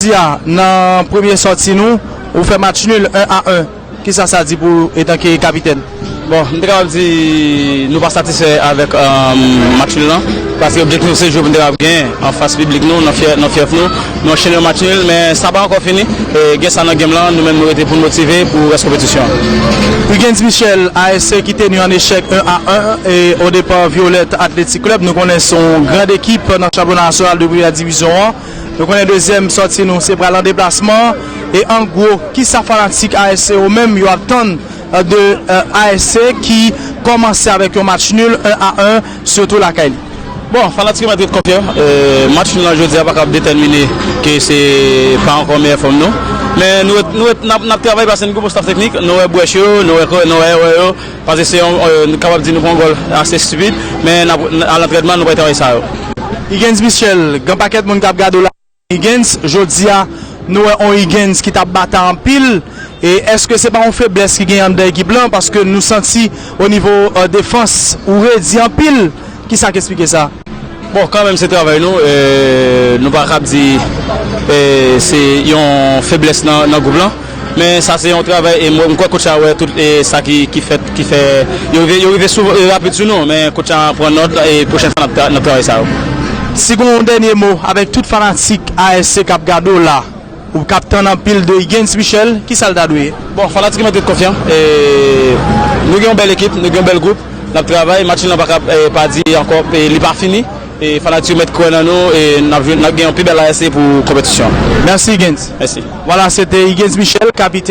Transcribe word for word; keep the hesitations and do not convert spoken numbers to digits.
Jodi a, nan premye sòti nou, ou fè match nul en a en. Kisa sa di pou ou etanke kapitèn? Bon, m te kapab di nou pa satisfè avèk um, match nul lan, paske objektif nou se jwe pou n te kapab genyen anfas piblik nou, nan fyè- nan fyèf nou. Nou anchene yon match nul, men sa pa ankò fini. E, gen sa nan game lan, nou menm nou rete pou n motive pou rès konpetisyon an. Huygens Michel, A S C ki tenu an echèk en a en e o depa Violette Athletic Club, nou konnen se yon grand ekip nan chanpyona nasyonal de premyè divizyon an. Nou konnen dezyèm sòti nou se pral an deplasman. E an gwo, kisa fanatik A S C yo menm yo atann de A S C ki kòmanse avèk yon match nul en a en, sitou lakay li? Bon, fanatik yo mèt ret konfyan. E, match nul lan jodi a pa kab detèmine ke se pa ankò meyè fòm nou. Men nou ret- nou ret- n ap n ap travay paske n gen bon staff teknik, nou wè brèch yo, nou wè kò- nou wè erè yo, paske se yon, e, nou kapab di nou pran gòl ase stipid, men n ap- a lantrènman nou pral travay sa yo. Huygens Michel, gen pakèt moun k ap gade w la. Huygens, jodi a, nou wè on Huygens ki t ap batay anpil. E èske se pa yon feblès ki genyen anndan ekip lan? Paske nou santi o nivo e, defans, ou redi anpil. Kisa k esplike sa? Bon, kanmenm se travay nou. E, nou pa kab di e, se yon feblès nan, nan gwoup lan. Men sa se yon travay e mwen m kwè kotch la wè tout e, sa ki, ki fèt ki fè yo rive, yo rive sou, e, rapid sou nou, men kotch la pran nòt e pwochèn fwa n ap tra- n ap travay sa yo. Si gen yon dènye mo avèk tout fanatik A S C k ap gade w la, ou k ap tann anpil de Huygens Michel, kisa l ta dwe ye? Bon, fanatik yo mèt ret konfyan. E, nou gen yon bèl ekip, nou gen yon bèl gwoup, n ap travay, match lan pa ka e, pa di ankò, e, li pa fini. E, fanatik yo mèt kwè nan nou e n ap jwe- n ap gen yon pi bèl A S C pou konpetisyon an. Mèsi Huygens. Mèsi. Vwala, se te Huygens Michel, kapitèn